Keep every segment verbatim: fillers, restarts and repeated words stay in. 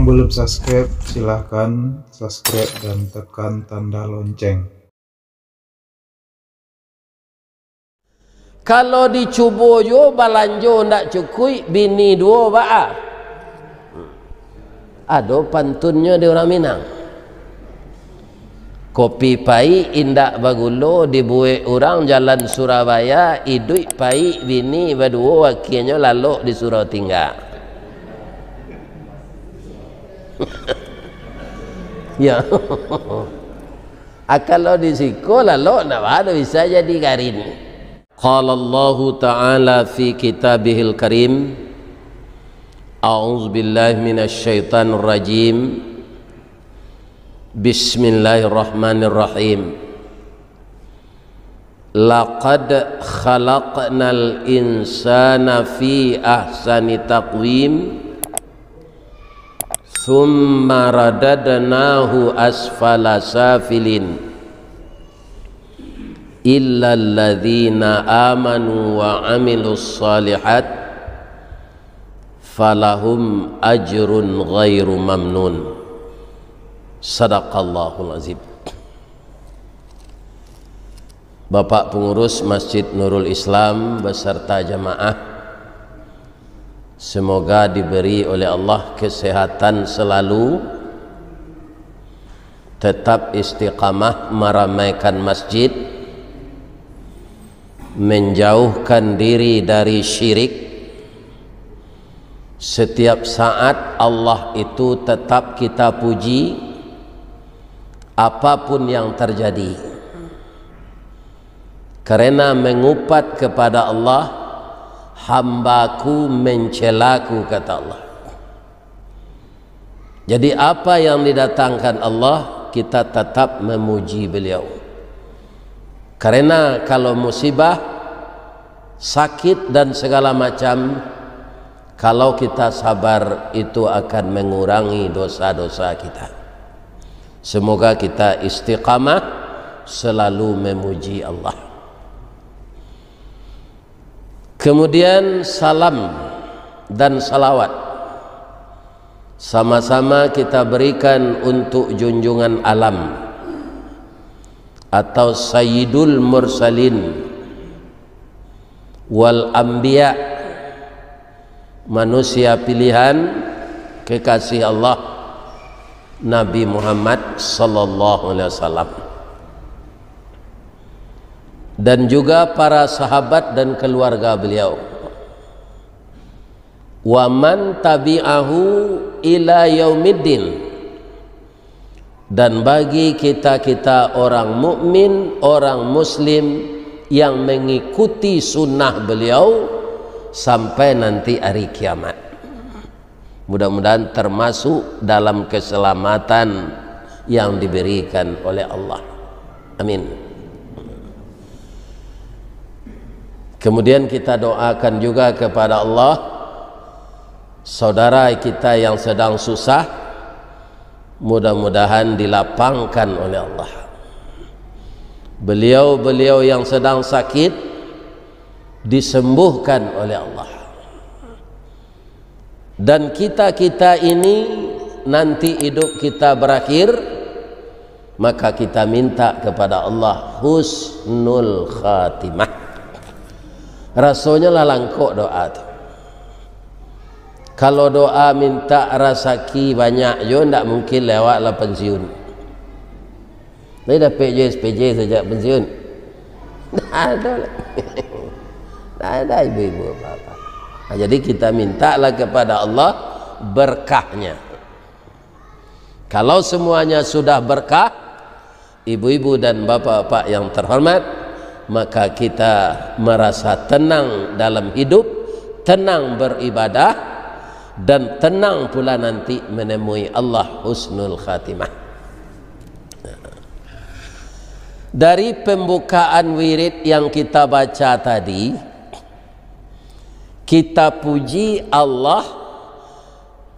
Belum subscribe, silahkan subscribe dan tekan tanda lonceng. Kalau dicubo juo balanjo ndak cukuik, bini duo baa? Ado pantunnyo di urang Minang. Kopi paik indak bagulo dibuek urang jalan Surabaya, iduik paik bini baduo, akienyo lalok di surau tingga. Ya. Ah, kalau di siko lalok ndak baa doh, bisa jadi garin. Qala Allahu Ta'ala fi kitabihil karim, A'udzu billahi minasy syaithanir rajim. Bismillahirrahmanirrahim. Laqad khalaqnal insana fi ahsani taqwim, tsumma radadnahu asfala safilin, illalladzina amanu wa amilus shalihat, falahum ajrun ghairu mamnun. Sadaqallahul azim. Bapak Pengurus Masjid Nurul Islam beserta jamaah, semoga diberi oleh Allah kesehatan selalu, tetap istiqamah meramaikan masjid, menjauhkan diri dari syirik. Setiap saat Allah itu tetap kita puji, apapun yang terjadi. Karena mengupat kepada Allah, hamba-Ku mencela-Ku, kata Allah. Jadi, apa yang didatangkan Allah, kita tetap memuji Beliau. Karena kalau musibah, sakit, dan segala macam, kalau kita sabar, itu akan mengurangi dosa-dosa kita. Semoga kita istiqamah selalu memuji Allah. Kemudian, salam dan salawat sama-sama kita berikan untuk junjungan alam atau Sayyidul Mursalin wal Anbiya, manusia pilihan, kekasih Allah, Nabi Muhammad sallallahu alaihi wasallam, dan juga para sahabat dan keluarga beliau. Wa man tabi'ahu ila yaumiddin. Dan bagi kita-kita orang mukmin, orang muslim yang mengikuti sunnah beliau sampai nanti hari kiamat. Mudah-mudahan termasuk dalam keselamatan yang diberikan oleh Allah. Amin. Kemudian kita doakan juga kepada Allah, saudara kita yang sedang susah, mudah-mudahan dilapangkan oleh Allah. Beliau-beliau yang sedang sakit, disembuhkan oleh Allah. Dan kita-kita ini, nanti hidup kita berakhir, maka kita minta kepada Allah husnul khatimah. Rasonyo lah langkok doa tu. Kalau doa minta rasaki banyak jo, ndak mungkin lah awak lah pensiun. Tapi dapek jo S P J sajak pensiun. Ndak ado lai. Ndak ado ibu-ibu apa-apa. Nah, jadi kita mintalah kepada Allah berkahnya. Kalau semuanya sudah berkah, ibu-ibu dan bapak-bapak yang terhormat, maka kita merasa tenang dalam hidup, tenang beribadah, dan tenang pula nanti menemui Allah husnul khatimah. Dari pembukaan wirid yang kita baca tadi, kita puji Allah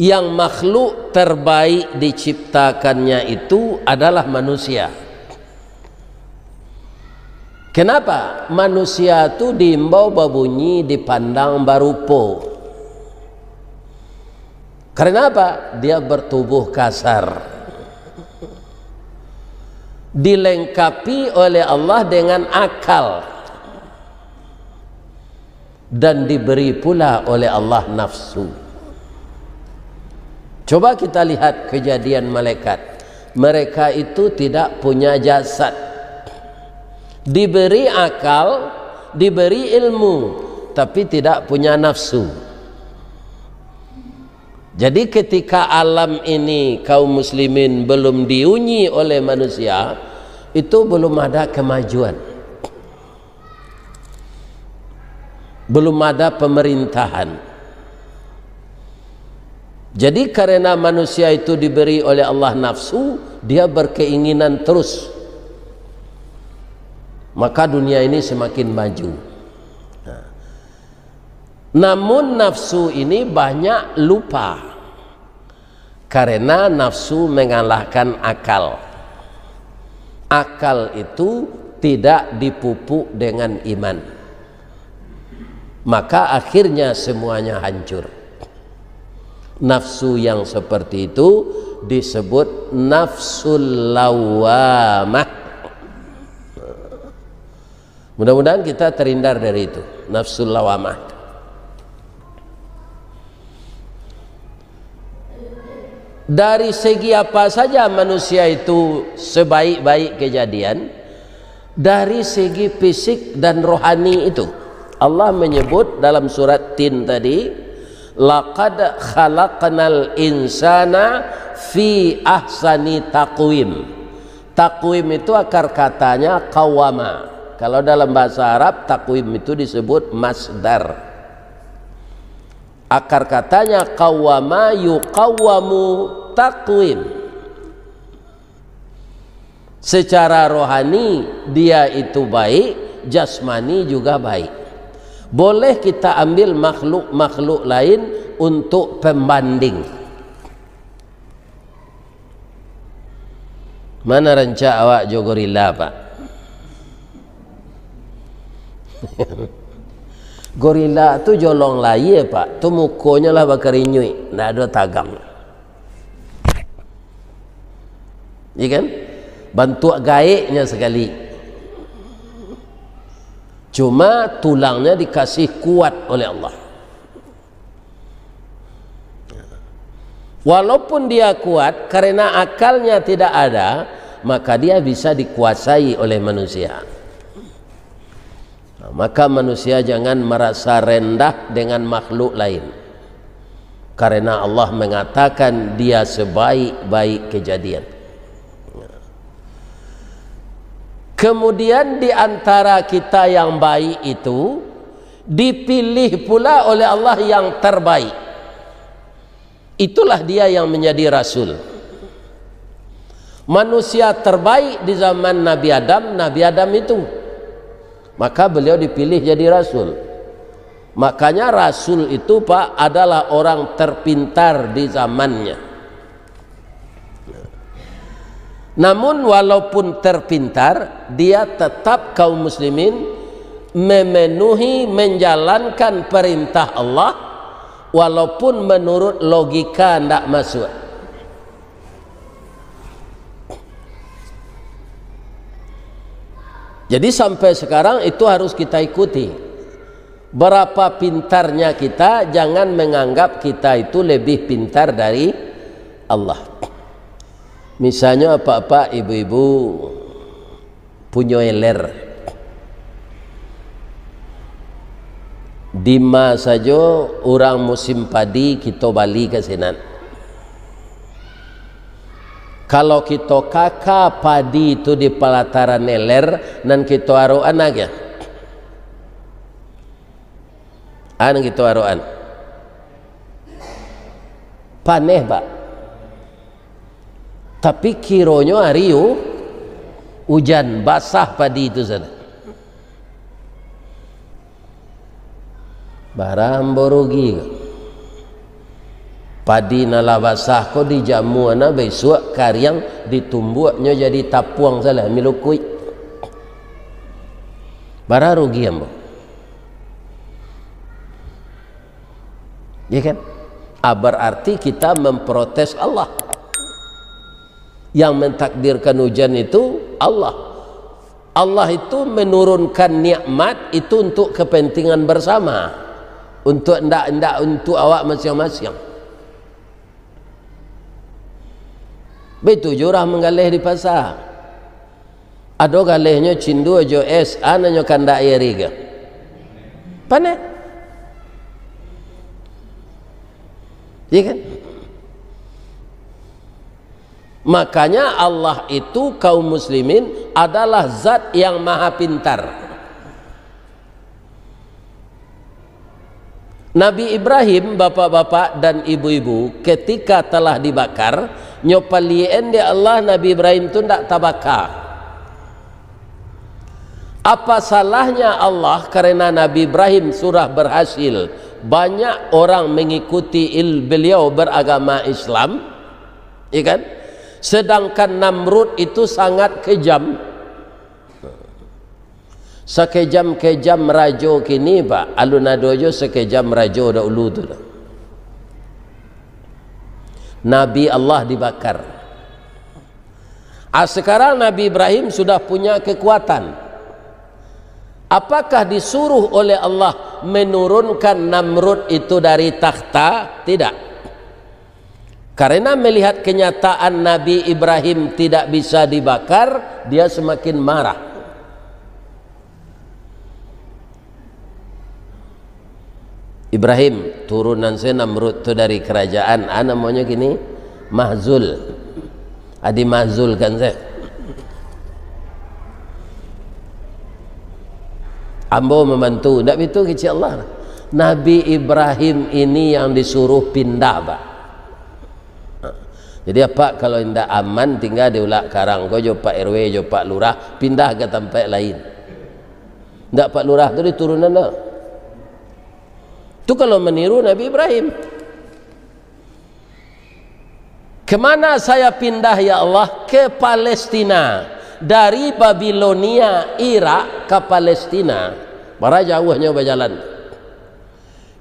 yang makhluk terbaik diciptakannya itu adalah manusia. Kenapa? Manusia tu diimbau babunyi, dipandang barupo. Karena apa? Dia bertubuh kasar. Dilengkapi oleh Allah dengan akal. Dan diberi pula oleh Allah nafsu. Coba kita lihat kejadian malaikat. Mereka itu tidak punya jasad. Diberi akal, diberi ilmu, tapi tidak punya nafsu. Jadi, ketika alam ini, kaum muslimin, belum diunyi oleh manusia, itu belum ada kemajuan. Belum ada pemerintahan. Jadi, karena manusia itu diberi oleh Allah nafsu, dia berkeinginan terus. Maka dunia ini semakin maju. Nah, namun nafsu ini banyak lupa. Karena nafsu mengalahkan akal. Akal itu tidak dipupuk dengan iman. Maka akhirnya semuanya hancur. Nafsu yang seperti itu disebut nafsul lawamah. Mudah-mudahan kita terhindar dari itu, nafsul lawamah. Dari segi apa saja manusia itu sebaik-baik kejadian, dari segi fisik dan rohani itu. Allah menyebut dalam surat Tin tadi, "Laqad khalaqnal insana fi ahsani taqwim." Taqwim itu akar katanya qawama. Kalau dalam bahasa Arab, taqwim itu disebut masdar. Akar katanya qawama yuqawwamu taqwim. Secara rohani, dia itu baik, jasmani juga baik. Boleh kita ambil makhluk-makhluk lain untuk pembanding. Mana rancak awak jo gorila, Pak? Gorila tu jolong lahia, Pak. Tu mukonyo lah bakarinyuik, ndak ado tagang. Iya kan? Bantuak gaeknya sekali. Cuma tulangnya dikasih kuat oleh Allah. Walaupun dia kuat, karena akalnya tidak ada, maka dia bisa dikuasai oleh manusia. Nah, maka manusia jangan merasa rendah dengan makhluk lain, karena Allah mengatakan dia sebaik-baik kejadian. Kemudian, di antara kita yang baik itu, dipilih pula oleh Allah yang terbaik. Itulah dia yang menjadi rasul. Manusia terbaik di zaman Nabi Adam, Nabi Adam itu. Maka beliau dipilih jadi rasul. Makanya rasul itu, Pak, adalah orang terpintar di zamannya. Namun, walaupun terpintar, dia tetap, kaum muslimin, memenuhi, menjalankan perintah Allah, walaupun menurut logika ndak masuk. Jadi, sampai sekarang itu harus kita ikuti. Berapa pintarnya kita, jangan menganggap kita itu lebih pintar dari Allah. Misalnya, apak-apak, ibu-ibu punyo eler. Dima sajo urang musim padi kito bali ka sinan. Kalau kito kaka padi tu di palataran eler, nan kito arokan aja. An kito arokan. Paneh, Pak. Tapi kironyo ari u-, ujan, basah padi tu sana. Bara ambo rugi ko. Padi nan lah basah ko dijamua, nah, bisuak kariang, ditumbuaknyo jadi tapuang salah, milukuik. Bara rugi ambo. Ya kan? Ah, berarti kita memprotes Allah. Yang mentakdirkan hujan itu Allah. Allah itu menurunkan nikmat itu untuk kepentingan bersama, untuk ndak, ndak untuk awak masiang-masiang. Baitu jo urang manggaleh di pasa. Ado galehnyo cindua jo es, a nan nyo kandak-i ari ko? Paneh. Iya kan? Makanya Allah itu, kaum muslimin, adalah Zat yang Maha Pintar. Nabi Ibrahim, bapak-bapak dan ibu-ibu, ketika telah dibakar, nyo paliek-an dek Allah, Nabi Ibrahim tu ndak tabaka. Apa salahnya Allah karena Nabi Ibrahim sudah berhasil, banyak orang mengikuti il-, beliau beragama Islam, ya kan? Sedangkan Namrud itu sangat kejam. Sakejam-kejam rajo kini, Pak, alun ado jo sakejam rajo dahulu tu doh. Nabi Allah dibakar. Ah, sekarang Nabi Ibrahim sudah punya kekuatan. Apakah disuruh oleh Allah menurunkan Namrud itu dari takhta? Tidak. Karena melihat kenyataan Nabi Ibrahim tidak bisa dibakar, dia semakin marah. Ibrahim, turunan se Namrud tu dari kerajaan, a namonyo kini, Mahzul. A, dimahzulkan se. Ambo mambantu, ndak bitu kecek Allah. Nabi Ibrahim ini yang disuruh pindah, Pak. Jadi, apak kalau indak aman tingga di Ulak Karang ko jo Pak R W, jo Pak Lurah, pindah ka tampek lain. Ndak Pak Lurah tu diturunan dah. Tu kalau maniru Nabi Ibrahim. "Kemana saya pindah, ya Allah?" "Ke Palestina." Dari Babilonia, Irak, ka Palestina. Bara jauahnyo bajalan.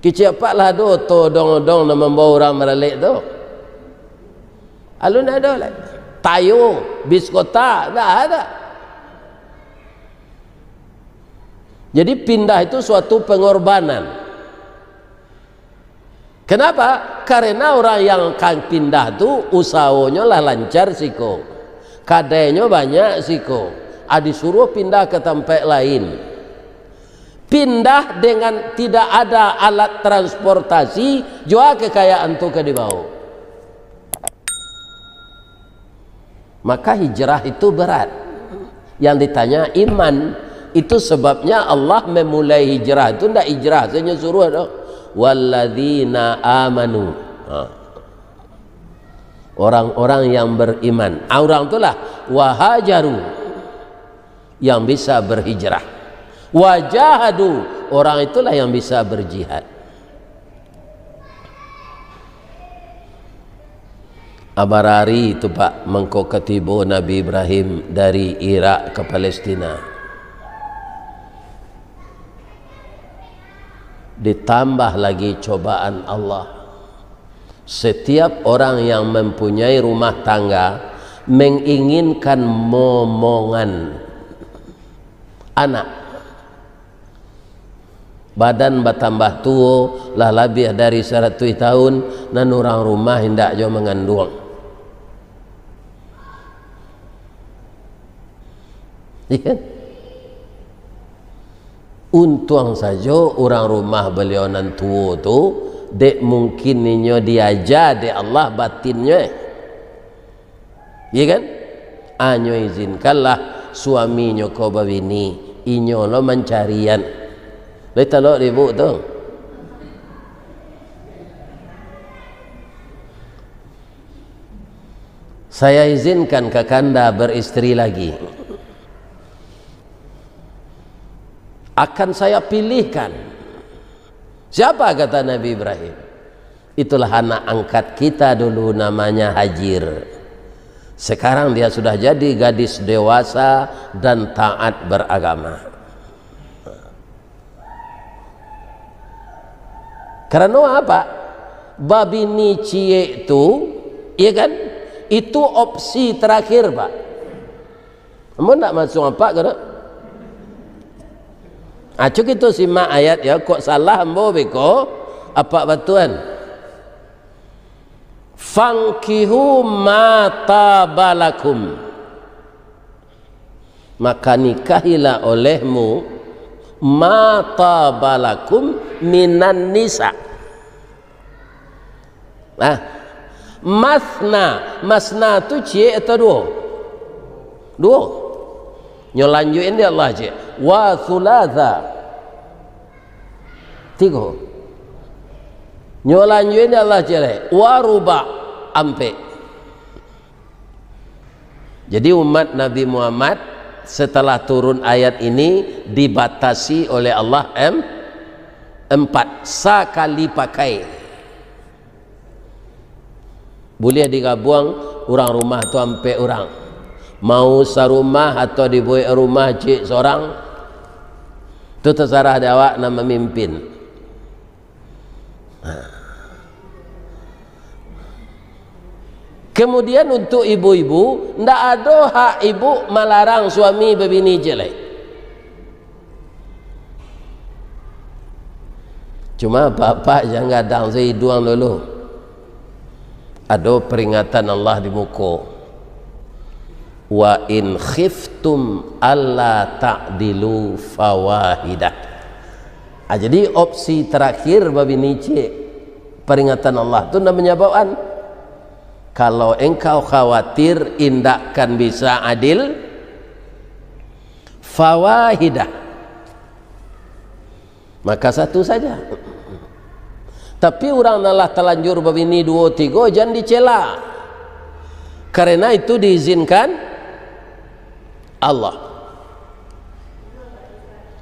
Kecek apak lah ado oto odong-odong nan mambawa urang baralek tu? Alun ado lai. Tayo, bis kota, ndak ado. Jadi, pindah itu suatu pengorbanan. Kenapa? Karena orang yang akan pindah tu usahonyo lah lancar siko. Kadainyo banyak siko. Ah, disuruh pindah ka tampek lain. Pindah dengan tidak ada alat transportasi, jua kekayaan tu ka dibawa. Maka hijrah itu berat. Yang ditanya iman. Itu sebabnya Allah memulai hijrah itu ndak hijrah saja suruh tu. "Walladzina amanu." Ha. Orang-orang yang beriman. Ah, urang tu lah. "Wahajaru." Yang bisa berhijrah. "Wajahadu." Orang itulah yang bisa berjihad. Abarari tu, Pak, mangko katibo Nabi Ibrahim dari Irak ka Palestina. Ditambah lagi cobaan Allah. Setiap orang yang mempunyai rumah tangga menginginkan momongan anak. Badan batambah tuo, lah labiah dari saratuih taun, nan urang rumah indak juo manganduang. Iya kan? Untuang sajo urang rumah baliau nan tuo tu, dek mungkin inyo diaja dek Allah batinnyo, eh. Iya kan? Anyo izinkanlah suaminyo ko babini, inyo lo mancarian. Lai talok dek ibu tu. Saya izinkan kakanda beristri lagi. Akan saya pilihkan. Siapa, kata Nabi Ibrahim? Itulah anak angkat kita dulu, namanya Hajir. Sekarang dia sudah jadi gadis dewasa dan taat beragama. Karena apa? Babini ciek tu, iya kan? Itu opsi terakhir, Pak. Ambo ndak masuak apak ko, dak? Acu kito simak ayat, ya, kok salah ambo beko, apak batuan. "Fankihu ma tabalakum." Maka nikahilah olehmu ma tabalakum minan nisa. Nah, masna, masna tu ciek atau duo? Duo. Nyo lanjuikan dek Allah ciek. Wa thulatha. Tigo. Nyo lanjuikan dek Allah ciek lai. Wa ruba, ampek. Jadi umat Nabi Muhammad setelah turun ayat ini dibatasi oleh Allah em-, empat, sakali pakai. Buliah digabuang urang rumah tu ampek urang. Mau sarumah atau dibuek rumah ciek sorang, tu tasarah dek awak nan mamimpin. Nah. Kemudian untuk ibu-ibu, ndak ado hak ibu malarang suami babini ciek lai. Cuma apak-apak jan gadang se iduang dulu. Ado peringatan Allah di muko. "Wa in khiftum alla ta'dilu fawahidah." Ah, jadi opsi terakhir babini ciek, peringatan Allah tu nan manyababkan, kalau engkau khawatir indak kan bisa adil, fawahidah. Maka satu saja. Tapi urang nan lah talanjur babini duo tigo, jan dicela. Karena itu diizinkan Allah.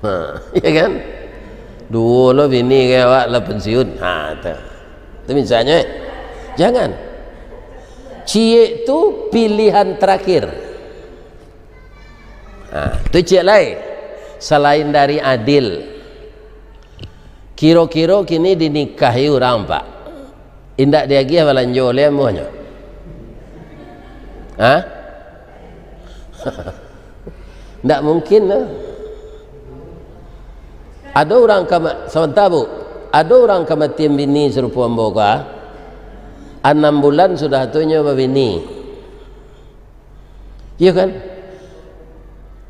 Ha, ya kan? Duo lo bini kaya awak lah pensiun. Ha, tu. Tu misalnyo, eh. Jangan. Ciek tu pilihan terakhir. Ha, tu ciek lai. Salain dari adil, kiro-kiro kini dinikahi urang, Pak, indak diagiah balanjo oleh ambo nyo? Ha? Ndak mungkin lah. Ado urang kama-, sabanta, Bu. Ado urang kamatian bini sarupo ambo ko, ah. Anam bulan sudah tu nyo babini. Iyo kan?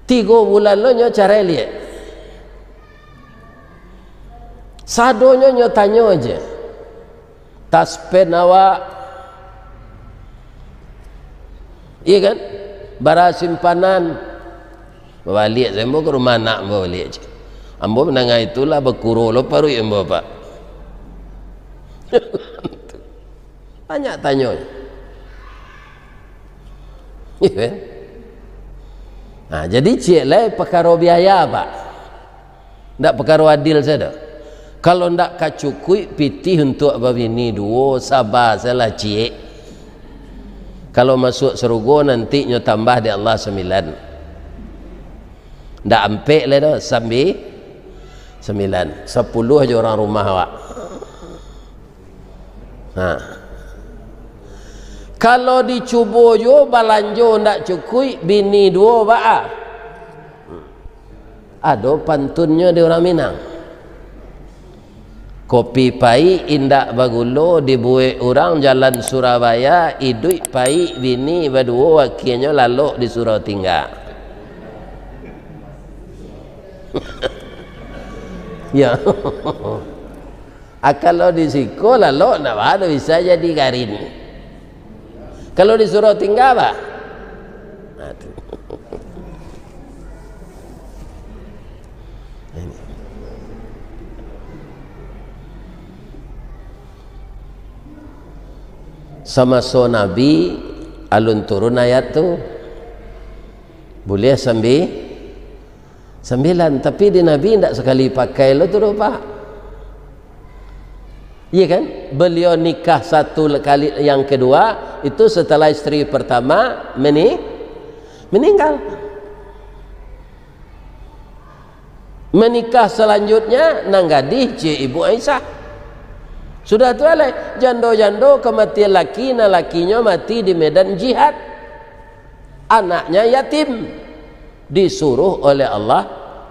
Tigo bulan lo nyo carai liak. Sadonyo nyo tanyo aja. Taspen awak. Iyo kan? Bara simpanan. Babaliak se ambo ka rumah anak ambo baliak, ceh. Ambo mandanga itu lah bakuro lo paruik ambo, Pak. Banyak tanyo. Iyo kan? Nah, jadi ciek lai pakaro biaya, Pak. Ndak pakaro adil sajo. Kalau ndak ka cukuik pitih untuak babini duo, saba sajolah ciek. Kalau masuak sarugo nanti nyo tambah dek Allah sambilan. Ndak ampek lai doh, sambi-, sambilan. Sapuluah jo urang rumah awak. Ha. Kalau dicubo juo balanjo ndak cukuik, bini duo baa? Ado pantunnyo di urang Minang. Kopi paik indak bagulo dibuek urang jalan Surabaya, iduik paik bini baduo, akienyo lalok di surau tingga. Ya. Ah, kalau di siko lalok ndak baa, bisa jadi garin. Kalau di surau tingga, bah. Nah, tu. Ini. Samaso Nabi alun turun ayat tu. Buliah sambi-, sambilan, tapi di Nabi ndak sakali pakai lo tu doh, Pak. Iya kan? Beliau nikah satu kali, yang kedua itu setelah isteri pertama meni-, meninggal. Menikah selanjutnya nan gadih ciek Ibu Aisyah. Sudah tu alai, jando-jando kamatian laki, nan lakinyo mati di medan jihad. Anaknya yatim. Disuruh oleh Allah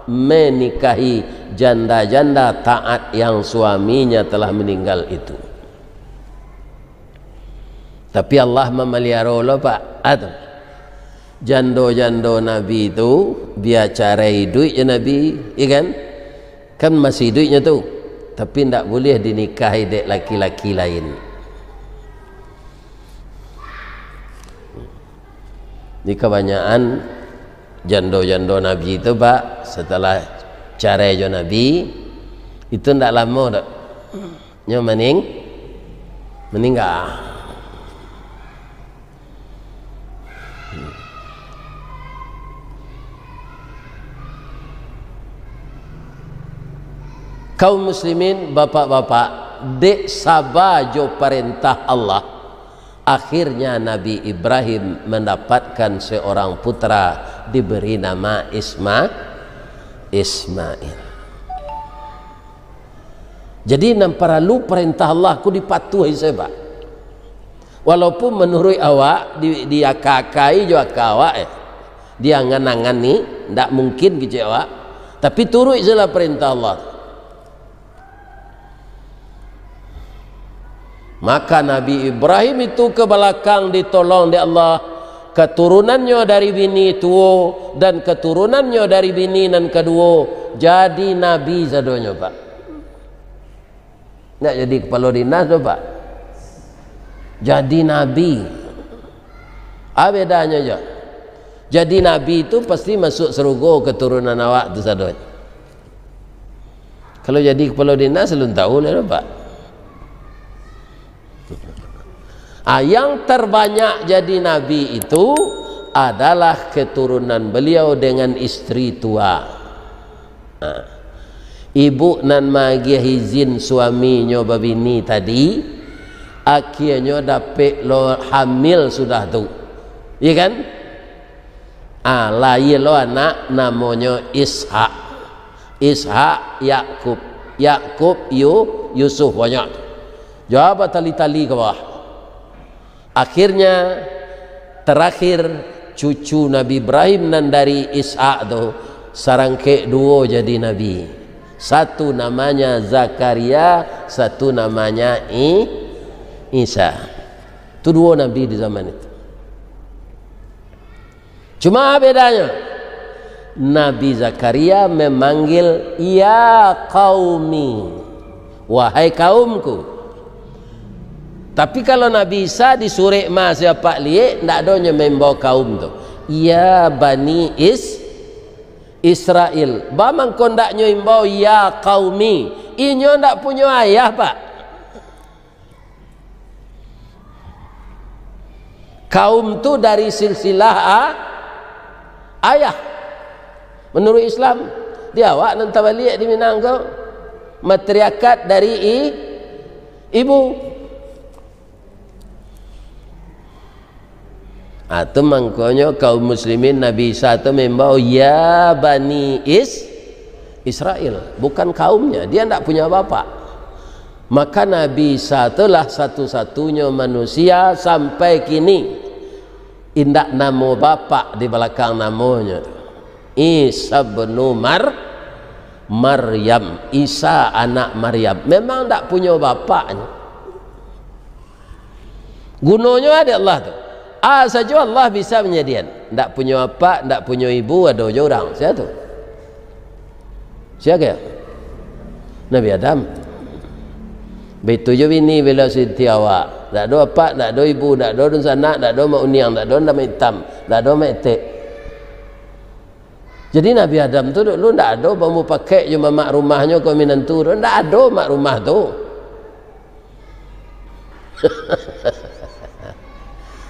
menikahi janda-janda taat yang suaminya telah meninggal itu. Tapi Allah mamaliharo lo, Pak. Ah, tu. Jando-jando Nabi tu, bia carai iduik jo Nabi, iya kan? Kan masih iduiknyo tu. Tapi ndak buliah dinikahi dek laki-laki lain. Di kabanyakan jando-jando Nabi tu, Pak, setelah carai jo Nabi, itu ndak lamo dak. Nyo maning-, maningga. Kaum muslimin, bapak-bapak, dek saba jo parentah Allah, akhirnya Nabi Ibrahim mendapatkan seorang putra, diberi nama Isma-, Ismail. Jadi, nan paralu parentah Allah ko dipatuahi sajo, Pak. Walaupun manuruik awak, di, diaka-akai jo aka awak, eh, diangan-angani, ndak mungkin kecek awak, tapi turuik sajolah parentah Allah. Maka Nabi Ibrahim itu ka balakang ditolong dek Allah, katurunannyo dari bini tuo, dan katurunannyo dari bini nan kaduo, jadi nabi sadonyo, Pak. Ndak jadi kapalo dinas tu, Pak. Jadi nabi. Ah, bedanyo jo. Jadi nabi tu pasti masuak sarugo katurunan awak tu sadonyo. Kalau jadi kapalo dinas, alun tahu lah, Pak. Ah, yang terbanyak jadi nabi itu adalah keturunan beliau dengan isteri tua. Ah. Ibu nan maagiah izin suaminyo babini tadi, akianyo dapek lo hamil sudah tu. Iya kan? Ah, lahia lo anak namonyo Ishak. Ishak, Yakub. Yakub, Yu-, Yusuf, banyak tu. Jo batali-tali ka bawah. Akhirnya, terakhir, cucu Nabi Ibrahim nan dari Ishak tu, sarangkek duo jadi nabi. Satu namanya Zakaria, satu namanya I-, Isa. Tu duo nabi di zaman itu. Cuma bedanyo, Nabi Zakaria memanggil, "Ya qaumi, wahai kaumku." Tapi kalau Nabi Isa di surek ma siapak liek, ndak ado nyo maimbau kaum tu. "Ya Bani Is-, Israel." Ba mangko ndak nyo imbau, "Ya qaumi." Inyo ndak punyo ayah, Pak. Kaum tu dari silsilah a-, ayah. Menurut Islam, di awak nan tabaliak di Minang ko, matriarkat dari i-, ibu. Ah, tu mangkonyo kaum muslimin Nabi Isa tu maimbau, "Ya Bani Is-, Israel." Bukan kaumnya, dia ndak punya bapak. Maka Nabi Isa tu lah satu-satunyo manusia sampai kini indak namo bapak di balakang namonyo tu. Isa bin Mar-, Maryam, Isa anak Maryam. Memang ndak punyo bapaknyo. Gunonyo dek Allah tu. A sajo Allah bisa manjadian. Ndak punyo apak, ndak punyo ibu, ado jo urang. Sia tu? Sia kah? Nabi Adam. Baitu jo bini bela siti awak. Ndak ado apak, ndak ado ibu, ndak ado dunsanak, ndak ado mak uniang, ndak ado ndak maitam, ndak ado mak etek. Jadi Nabi Adam tu dulu ndak ado bamupakaik jo mamak rumahnyo ko minantu tu. Ndak ado mak rumah tu.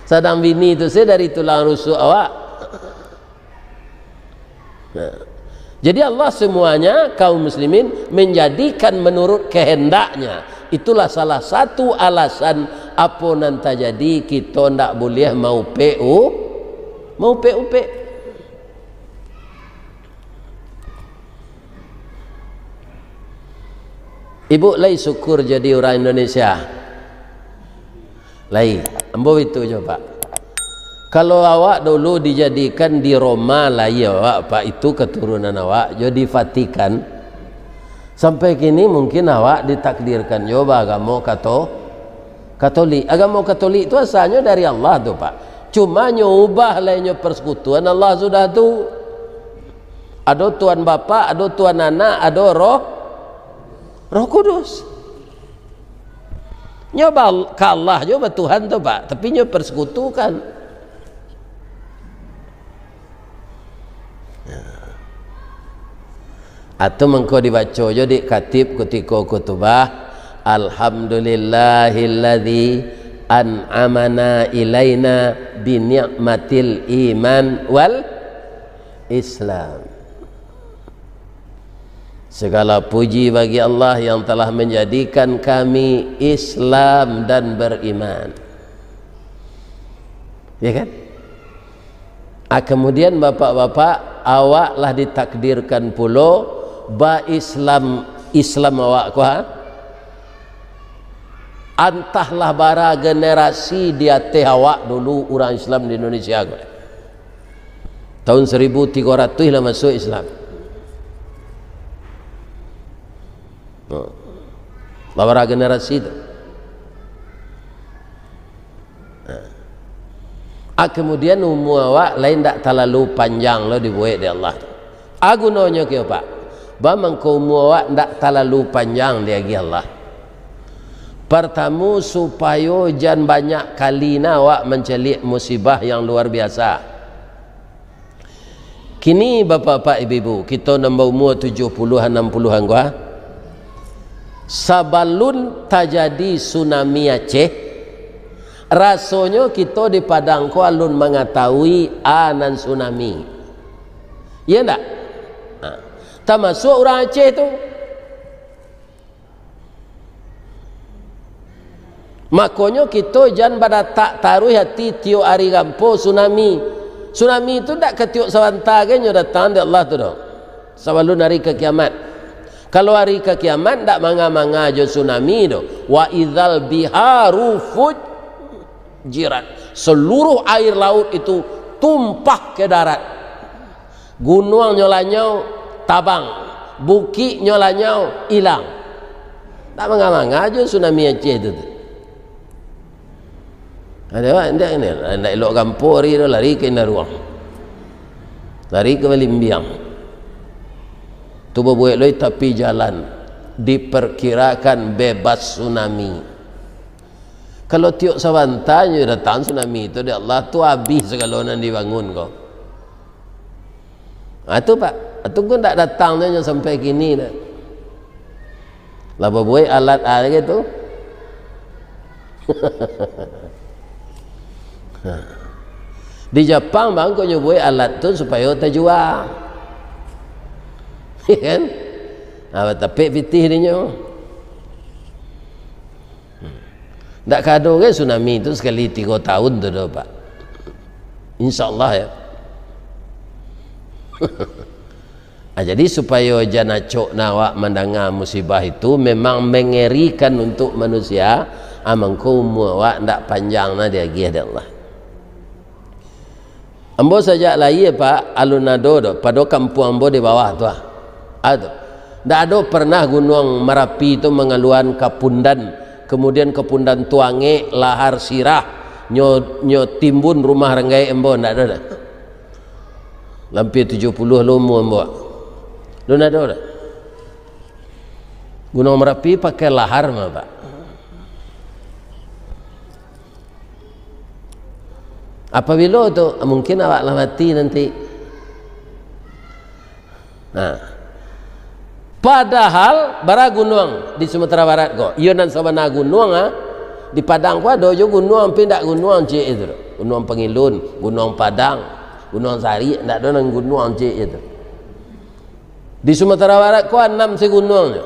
Sadang bini tu se dari tulang rusuk awak. Nah. Jadi Allah semuanya, kaum muslimin, menjadikan menurut kehendaknya. Itulah salah satu alasan apo nan tajadi kito ndak buliah maupek u-, maupek-upek. Ibu lai syukur jadi urang Indonesia? Lai. Ambo itu jo, Pak. Kalau awak dulu dijadikan di Roma lai awak, Pak, itu keturunan awak, jo di Vatikan, sampai kini mungkin awak ditakdirkan jo baagamo Kato-, Katolik. Agamo Katolik tu asalnyo dari Allah tu, Pak. Cuma nyo ubah lai nyo persekutuan Allah sudah tu. Ado Tuhan Bapa, ado Tuhan Anak, ado Roh, Roh Kudus. Nyo bal-, ka Allah jo batuhan tu, Pak, tapi nyo persekutukan. Atau mangko dibaco jo dek khatib kutiko khutubah, "Alhamdulillahilladzi an'amana ilaina bi ni'matil iman wal Islam." Segala puji bagi Allah yang telah menjadikan kami Islam dan beriman. Ya kan? Ah, kemudian bapak-bapak, awak lah ditakdirkan pulo ba-Islam, Islam awak ko, ha? Antahlah bara generasi di ateh awak dulu urang Islam di Indonesia ko. Tahun seribu tiga ratus lah masuk Islam. Oh. Lah bara generasi tu. Ah, kemudian umua awak lai ndak talalu panjang lo dibuek dek Allah tu. A gunonyo kio, Pak? Ba mangko umua awak ndak talalu panjang diagiah Allah. Partamo, supayo jan banyak kali na awak mancaliak musibah yang luar biasa. Kini, bapak-bapak, ibu-ibu, kito nan baumua tujuah puluah, anam puluahan ko, ha? Sabalun tajadi tsunami Aceh, rasonyo kito di Padang ko alun mangatawui a nan tsunami. Iyo ndak? Ha. Tamasuak urang Aceh tu. Makonyo, kito jan badatak taruih ati tiok ari gampo, tsunami. Tsunami tu ndak ka tiok sabanta gai nyo datang dek Allah tu doh. Sabalun ari ka kiamat. Kalau ari ka kiamat, ndak manga-manga jo tsunami doh. "Wa idzal biharu fujjirat." Seluruh air laut itu tumpah ke darat. Gunuang nyo lanyau, tabang. Bukik nyo lanyau, ilang. Ndak manga-manga jo tsunami Aceh tu, tu. Ado awak, indak ini, indak elok gampo ari tu, lari ka Indaruang. Lari ka Balimbiang. Tu babuek lai tapi jalan. Diperkirakan bebas tsunami. Kalau tiok sabanta nyo datang tsunami tu dek Allah, tu abih sagalo nan dibangun ko. Ha, tu, Pak. Tu ko ndak datang nyo sampai kini dah. Lah babuek alat a lagi tu. Di Japang bang ko nyo buek alat tu supayo tajua. Kan? Ha, batapek pitih dinyo. Ndak ka ado gai tsunami tu sakali tigo tahun tu doh, Pak. Insya Allah, ya. Ah, jadi, supayo jan acok na awak mandanga musibah itu memang mengerikan untuk manusia, ah, mangko umua awak ndak panjang na diagiah dek Allah. Ambo sajak lahia, Pak, alun ado doh, pado kampuang ambo di bawah tu, ah. Ah, tu. Ndak ado pernah Gunuang Marapi tu mangaluan kapundan, kamudian kapundan tu angek, lahar sirah, nyo, nyo timbun rumah ranggaik ambo, ndak ado doh. Lampia tujuah puluah lo umua ambo. Alun ado doh. Gunuang Marapi pakai lahar mah, Pak. Apabilo tu, mungkin awak lah mati nanti. Nah. Padahal bara gunuang di Sumatera Barat ko. Iyo nan sabana gunuang, ah. Di Padang ko ado jo gunuang, tapi ndak gunuang ciek itu. Gunuang Pangilun, Gunuang Padang, Gunuang Sarik, ndak ado nan gunuang ciek itu. Di Sumatera Barat ko anam se gunuangnyo.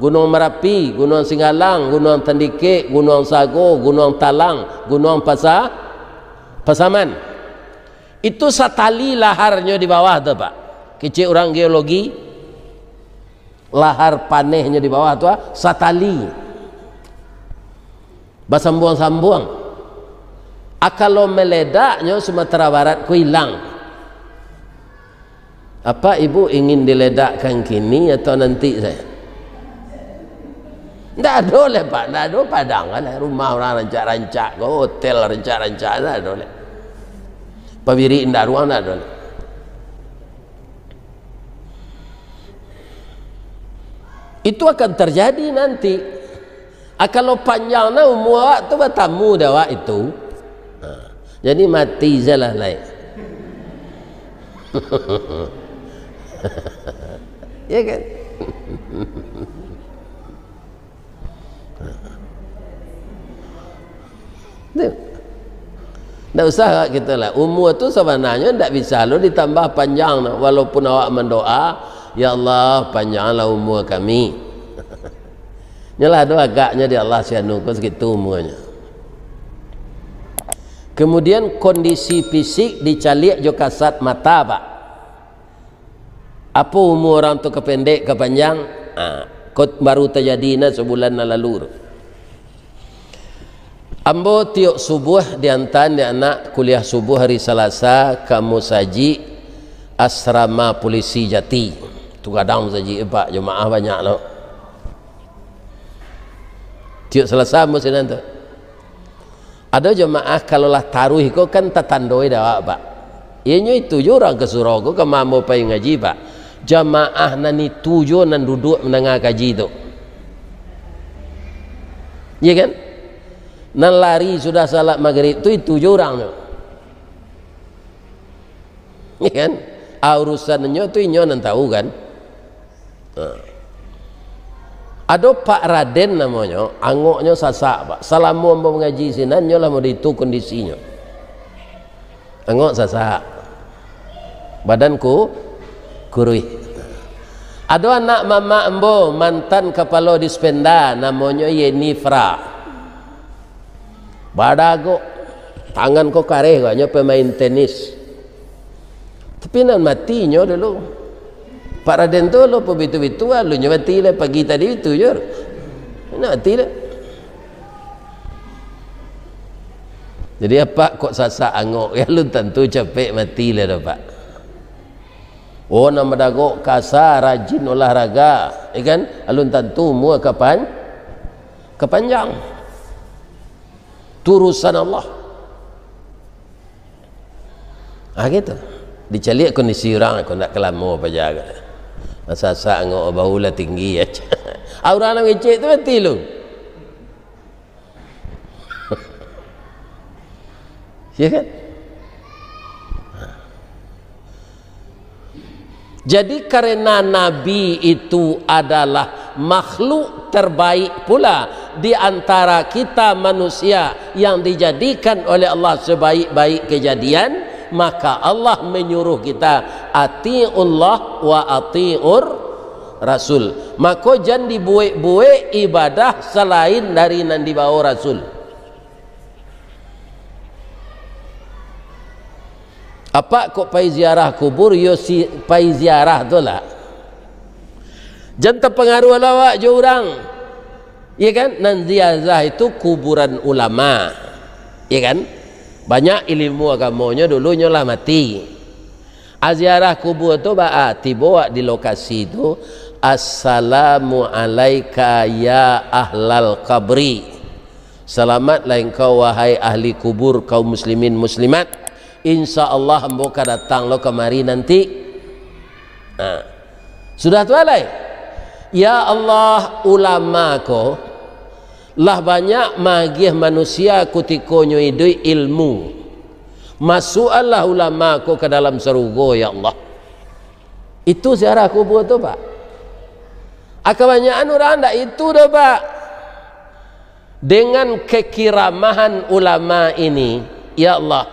Gunuang Marapi, Gunuang Singgalang, Gunuang Tandikek, Gunuang Sago, Gunuang Talang, Gunuang Pasa-, Pasaman. Itu satali laharnyo di bawah tu, Pak. Kecek urang geologi. Lahar panehnyo di bawah tu, ah, satali. Basambuang-sambuang. Ah, kalau meledaknyo Sumatera Barat ko ilang. Apa ibu ingin diledakkan kini atau nanti saja? Ndak ado lai, Pak. Ndak ado Padang lai. Rumah urang rancak-rancak ko, hotel rancak-rancak, ndak ado lai. Pabirik indak ruang, ndak ado lai. Itu akan terjadi nanti. Ah, kalau panjang nah umua awak tu, batamu dek awak itu. Ha. Jadi mati sajolah lai. Ya kan? Tu. Ndak usah awak kito lah. Umua tu sabananyo ndak bisa lo ditambah panjang, walaupun awak mandoa, "Ya Allah, panjanglah umua kami." Nyolah ado agaknyo di Allah, si anu ko sakitu umuanyo. Kemudian kondisi fisik dicaliak jo kasat mata, Pak. Apo umua urang tu, ka pendek, ka panjang? Ah, ko baru tajadi nah sabulan nan lalu tu. Ambo tiok subuah diantaan dek anak kuliah subuah hari Salasa ka musajik Asrama Polisi Jati. Tu gadang musajik, Pak, jamaah banyak lo. Tiok Salasa ambo sinan tu. Ado jamaah kalau lah taruih ko kan tatandoi dek awak, Pak. Iyanyo itu jo urang ka surau ko ka ma ambo pai ngaji, Pak. Jamaah nan itu jo nan duduak mandanga kaji tu. Iya kan? Nan lari sudah salat magrib tu itu jo urang tu. Iya kan? Ah, urusannyo tu inyo nan tahu kan? Ha. Ado Pak Raden namonyo, angoknyo sasak, Pak. Salamo ambo mangaji sinan, nyo lah model itu kondisinyo. Angok sasak. Badan ku-, kuruih. Ado anak mamak ambo, mantan kapalo Dispenda, namonyo Yenifra. Badagok, tangan ko kareh, agaknyo pemain tenis. Tapi nan mati inyo dulu. Pak Raden tu lo pabitu-bitu, alunnyo mati lah pagi tadi itu je. Nak mati lah. Jadi, apak kok sasak angok, ya, alun tantu capek mati lah dah, Pak. Oh, nan badagok kasa, rajin olahraga, ya kan? Alun tantu umua kapan, kapanjang. Tu urusan Allah. Ah, gitu. Dicaliak kondisi urang, kok ndak ka lamo paja. Sasak angok bau lah tinggi aja. Ah, urang nan ngecek tu mati lu. Ya kan? Jadi, karena Nabi itu adalah makhluk terbaik pula di antara kita manusia yang dijadikan oleh Allah sebaik-baik kejadian, maka Allah menyuruh kita, "Ati'ullah wa ati'ur Rasul." Mako, jan dibuek-buek ibadah salain dari nan dibao Rasul. Apak kok pai ziarah kubur, yo si pai ziarah tu lah. Jan tapangaruah lah awak jo urang. Iya kan? Nan ziarah itu kuburan ulama. Iya kan? Banyak ilmu agamonyo dulu, nyo lah mati. Ah, ziarah kubur tu baa, tibo awak di lokasi tu, "Assalamu alaika ya ahlal qabri." Salamatlah engkau, wahai ahli kubur, kaum muslimin muslimat. Insya Allah, ambo ka datang lo kamari nanti. Nah, sudah tu alai. Ya Allah, ulama ko lah banyak maagiah manusia kutikonyo iduik ilmu. Masuakkanlah ulama ko ka dalam sarugo, ya Allah. Itu ziarah kubur tu, Pak. Ah, kabanyakan urang ndak itu doh, Pak. Dengan kekiramahan ulama ini, ya Allah,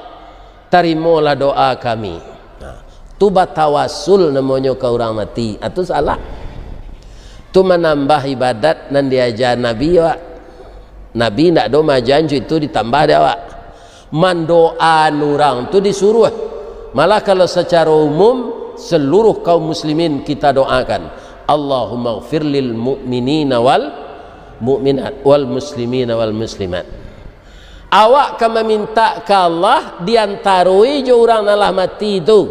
tarimolah doa kami. Nah, tu batawasul namonyo ka urang mati. Ah, tu salah. Tu manambah ibadat nan diaja Nabi, Pak. Nabi ndak do maaja itu ditambah dek awak. Mandoaan urang tu disuruah. Malah kalau sacaro umum, seluruh kaum muslimin kita doakan. Allahumma ghfir lil mu'minina wal mu'minat, wal muslimina wal muslimat. Awak ka mamintak ka Allah di antaroi jo urang nan lah mati tu,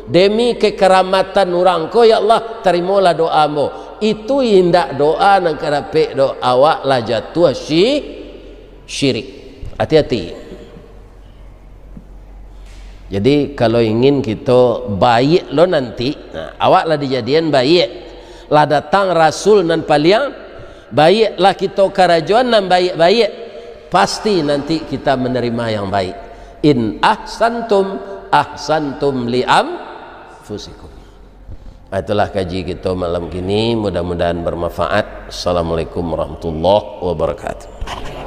demi kakaramatan urang ko, "Ya Allah, tarimolah doa ambo." Itu indak doa nan ka dapek doh, awak lah jatuah syi-, syirik. Hati-hati. Jadi, kalau ingin kito baiak lo nanti, nah, awak lah dijadian baiak, lah datang Rasul nan paliang baiak, lah kito karajoan nan baiak-baiak, pasti nanti kita menerima yang baik. "In ahsantum, ahsantum li anfusikum." Itulah kaji kito malam kini, mudah-mudahan bermanfaat. Assalamualaikum warahmatullahi wabarakatuh.